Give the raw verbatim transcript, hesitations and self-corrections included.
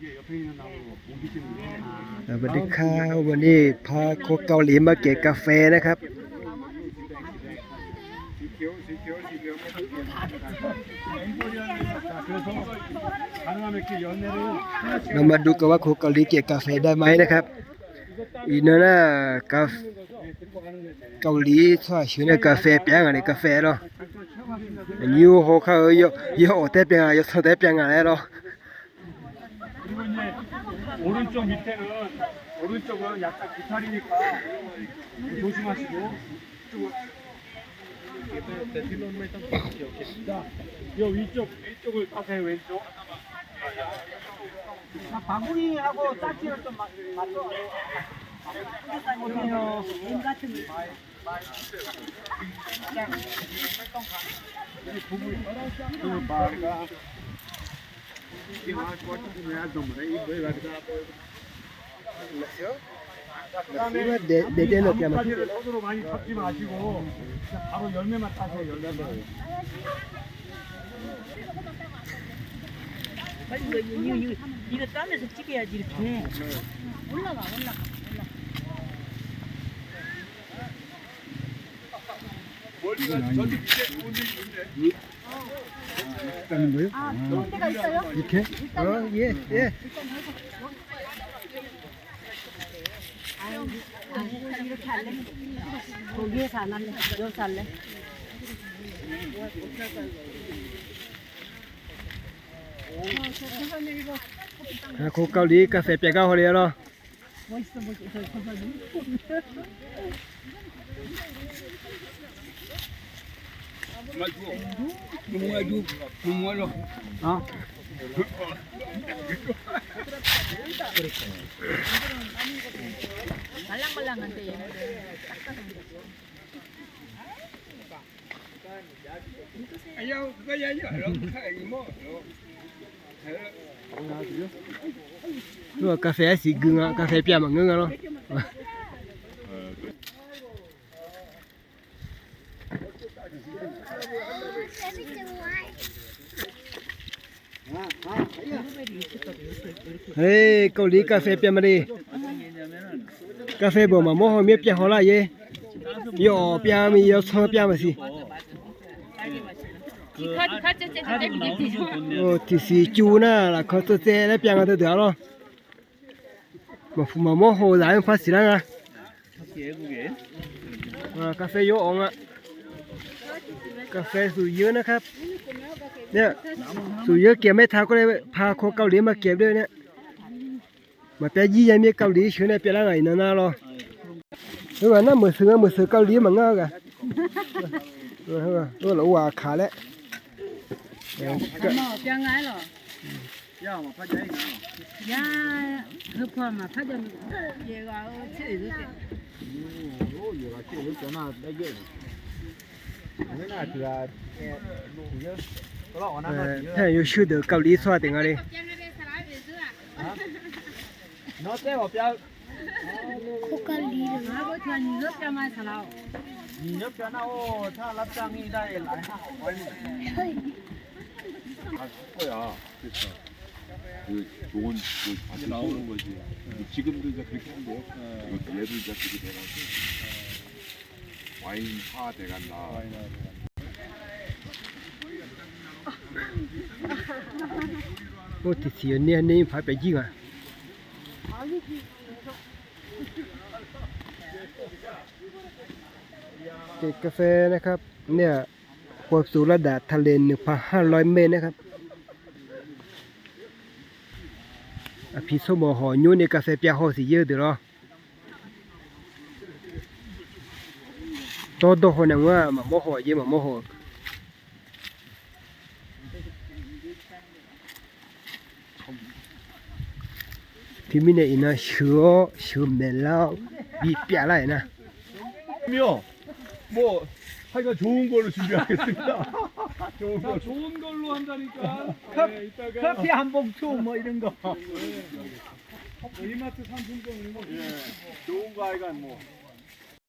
สวัสดีครับ วันนี้พาคนเกาหลีมาเก็บกาแฟนะครับ เรามาดูกันว่าคนเกาหลีเก็บกาแฟได้ไหมนะครับ อีกหน่อยนะ กาแฟ เกาหลี ชอบซื้อในกาแฟ เปียกๆ เลย กาแฟ เหรอ อันนี้ โอ้โห เขา เยอะ เยอะ ออกแต่เปียก เยอะ เท่าแต่เปียก อะไร เหรอ 그리고 이제 오른쪽 밑에는, 오른쪽은 약간 비탈이니까 조심하시고. 이쪽은 자, 요 위쪽, 왼쪽을 따세요, 왼쪽. 자, 바구니하고 짝지를 좀 맞-, 맞춰. 보세요. 님 같은 거. 그다음에 나뭇가지를 손으로 많이 잡지 마시고 그냥 바로 열매만 따세요, 열매만. 이거, 이거, 이거, 이거 따면서 찍어야지, 이렇게. 올라가, 올라가, 올라가. 멀리 가서 저기 밑에 좋은 데 있는데. 있다는 거예요? 아, 좋은 데가 있어요? 이렇게? 어, 예, 예. 아, 이렇게 할래? 거기에서 안 할래? 여기서 할래? 아, 거 γκ ܩ ܠ ܝ ܩ ܦ ܐ ܦ ܝ ܩ ܦ ܗ ܠ ܝ ܠܗ. 말랑말랑한데 얘네들. Nar ƀ ܩ ܦ ܐ ܣ ꓖꓶ ꓥ, ꓗ ꓩ ꓑ ꓟꓽ ꓥ ꓡꓳ. Hei, ꓗꓳ ꓡꓲ ꓗ ꓩ ꓑ ꓟꓽ ꓡꓰ. ꓗ ꓩ ꓐꓳ ꓟꓽ ꓟꓳꓸ ꓦꓳ ꓟꓬꓸ ꓑ ꓦꓳ ꓡ ꓬꓰ. ꓬꓳ ꓑ ꓟꓲ ꓬꓳ ꓞꓳ ꓑ ꓟꓽ ꓢꓰ. Tiqsiq cuv nar lafkawr tsaev tsaev laer pyav nga deuq-a lawr. Maqpuq maqmawr haw-eu zaq-anr par siqlar nga. Kaqfae yawr-awq nga. Kaqfae suqyeur nar kar. Suqyeur keq maer ta kawr nae paq kaw kawv le ma keq doer nae. Maqpyav jir ya mir kawv le sheuq nae pyav lar ngaq iqnan nar lawr. Heughaq nar meuq seuq nga meuq seuq kawv le maqngar-eu ghaq. Lafov ghaq kaq laer. Taer yawshuir deuq kawv le tsawrhaq taef nga le. 그 좋은 그 밭을 나오는 거지. 근데 지금도 이제 그렇게 한대요. 이것도 얘도 이제 그렇게 돼가지고 와인화 돼간다. Ov tiqsiq yawner nar paq paef jir nga. Kaqfae nar kar nae-aq, ความสูงระดับทะเล หนึ่งพันห้าร้อยเมตร นะครับ Aqpiq tsawrmawq hawq nymr nae kaqfae pyav haw siq yeur deuq lawr. Dawrdawr haw nae mr-aq maqmawr haw-aq jeq maqmawr haw-eu. Teumirnae iqnan sheuq-awr sheuq maeqlar-awr bipyav lar-aer nar. 뭐, 하여간 좋은 걸로 준비하겠습니다. 좋은 걸. 자, 좋은 걸로 한다니까. 네, 이따가 커피 한 봉투 뭐 이런 거. 네. 이마트 상품권 이런 거. 예, 좋은 거 하여간 뭐.